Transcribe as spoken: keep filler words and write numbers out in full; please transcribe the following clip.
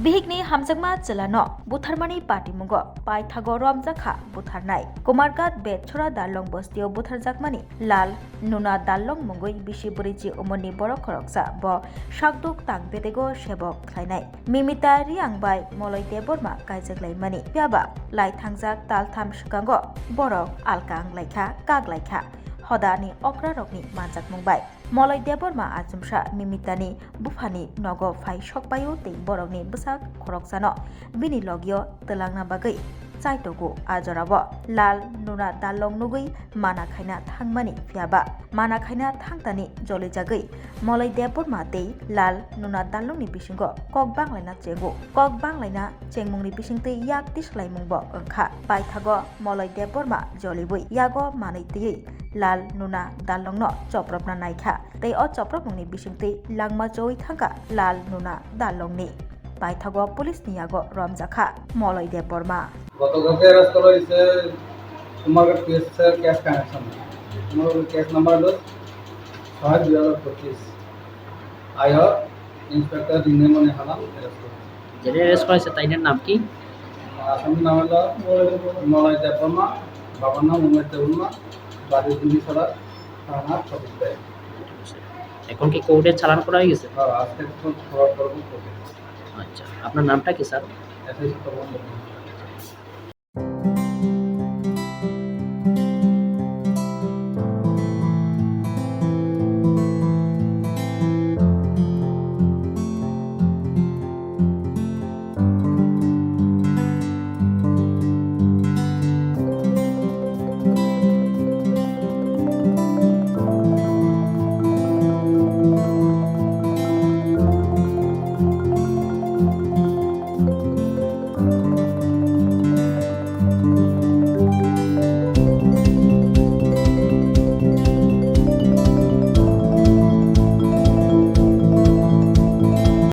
Bihikni hamjakma chwlano butharmani patimungo paithago romjakha butharnai. Kumarghat Betchora Darlong bostio butharjakmani Lal Nuna Darlong mungwi bisi bwrwichi umorni borok khoroksa bo sakduk tang bedego sebok khlainai. Mimita Riang bai Moloi Debbarma kaijaklaimani. Phiyaba lai thangjak taltham swkango borok alka wnglaikha, kaklaikha hodani okrarokni manjakmung bai. Moloi Debbarma achomsa Mimitani buphani nogo phai sokpaio tei borokni bwsak khoroksano bini logio twlangna bagwi chaitogo. A jorao Lal Nuna Darlong nugwi mana khaina thangmani, phiyaba mana khaina thangtani jolijagwi Moloi Debbarma tei Lal Nuna Darlongni bisingo kok banglaina chengo. Kok banglaina chengmungni bisingtwi yak tislaimungbo wngkha. Paithago Moloi Debbarma joliwi yago manwi twiwi Lal Nuna Darlongno chopropna naikha tei o chopropmungni bisingtwi langma chowi thangkha Lal Nuna Darlongni. Paithago police ni yago romjakha Moloi Debbarma. গতকালকে অ্যারেস্ট করা হয়েছে Kumarghat PSC case connection. Kumarghat case number হলো ছয় দুই হাজার পঁচিশ। আয়ো ইন্সপেক্টর রিনেমনি হালাম অ্যারেস্ট করেছে। যেটা অ্যারেস্ট করা হয়েছে তাইনের নাম কি? আসামির নাম হলো মলয় দেববর্মা, বাবার নাম উমেশ দেববর্মা, বাড়ি দুলিছড়া, থানা সদর। এখন কি কোর্টে চালান করা হয়ে গেছে? হ্যাঁ, আজকে তো ফরওয়ার্ড করবো কোর্টে। আচ্ছা, আপনার নামটা কি স্যার? এসআই সত্যবান দেববর্মা।